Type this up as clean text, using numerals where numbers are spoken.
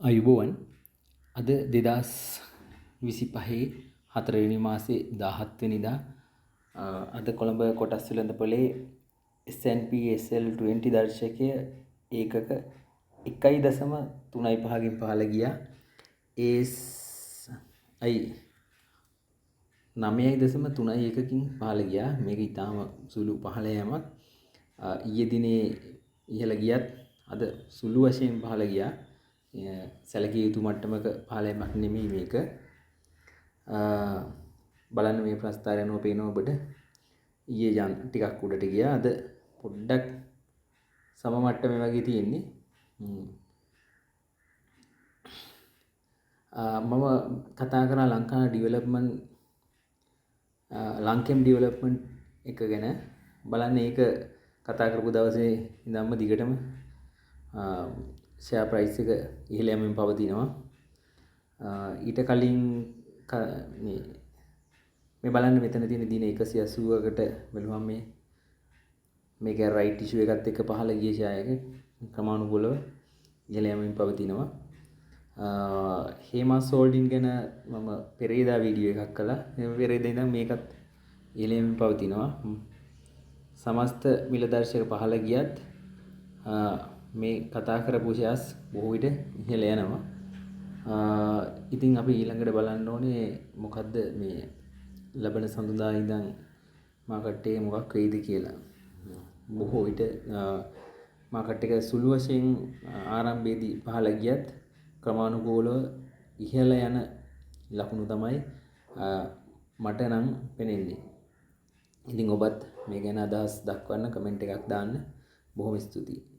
ආයුබෝවන්. අද 2025 හතරවෙනි මාසේ 17 වෙනිදා අද කොළඹ කොටස් වෙළඳපොලේ S&P SL20 දර්ශකය ඒකක 1.35කින් පහළ ගියා. ASI 9.31කින් පහළ ගියා. මේක ඉතාම සුළු පහළ යෑමක්. ඊයේ දිනේ ඉහළ ගියත් අද සුළු වශයෙන් පහළ ගියා. සැලකිය යුතු මට්ටමක පහළ යෑමක් නෙමෙයි මේක. බලන්න මේ ප්‍රස්තාරය අනුව පේනවා ඔබට ඊයේ යන් ටිකක් උඩට ගියා. අද පොඩ්ඩක් සම මට්ටමේ වගේ තියෙන්නේ. මම කතා කරා ලංකා ඩිවලොප්මන්ට්, ලංකෙම් ඩිවලොප්මන්ට් එක ගැන. බලන්න ඒක කතා කරපු දවසේ ඉඳන්ම දිගටම ෂෙයා ප්‍රයිස් එක ඉහළ යමින් පවතිනවා. ඊට කලින් මේ මේ බලන්න මෙතන තියෙන දින 180කට බැලුවම මේක රයිට් ඉෂුව එකත් එක්ක පහළ ගිය ෂෙයා එක ක්‍රමානුකූලව ඉහළ යමින් පවතිනවා. හේමාස් හෝල්ඩින් ගැන මම පෙරේදා වීඩියෝ එකක් කළා. පෙරේදා ඉඳන් මේකත් ඉහළ යමින් පවතිනවා. සමස්ත මිල දර්ශක පහළ ගියත් මේ කතා කරපු ෂෙයාර්ස් බොහෝ විට ඉහළ යනවා. ඉතින් අපි ඊළඟට බලන්න ඕනේ මොකද්ද මේ ලබන සඳුදා ඉඳන් මාකට් එකේ මොකක් වෙයිද කියලා. බොහෝ විට මාකට් එක සුළු වශයෙන් ආරම්භයේදී පහළ ගියත් ක්‍රමානුකූලව ඉහළ යන ලකුණු තමයි මට නම් පෙනෙන්නේ. ඉතින් ඔබත් මේ ගැන අදහස් දක්වන්න කමෙන්ට් එකක් දාන්න. බොහොම ස්තුතියි.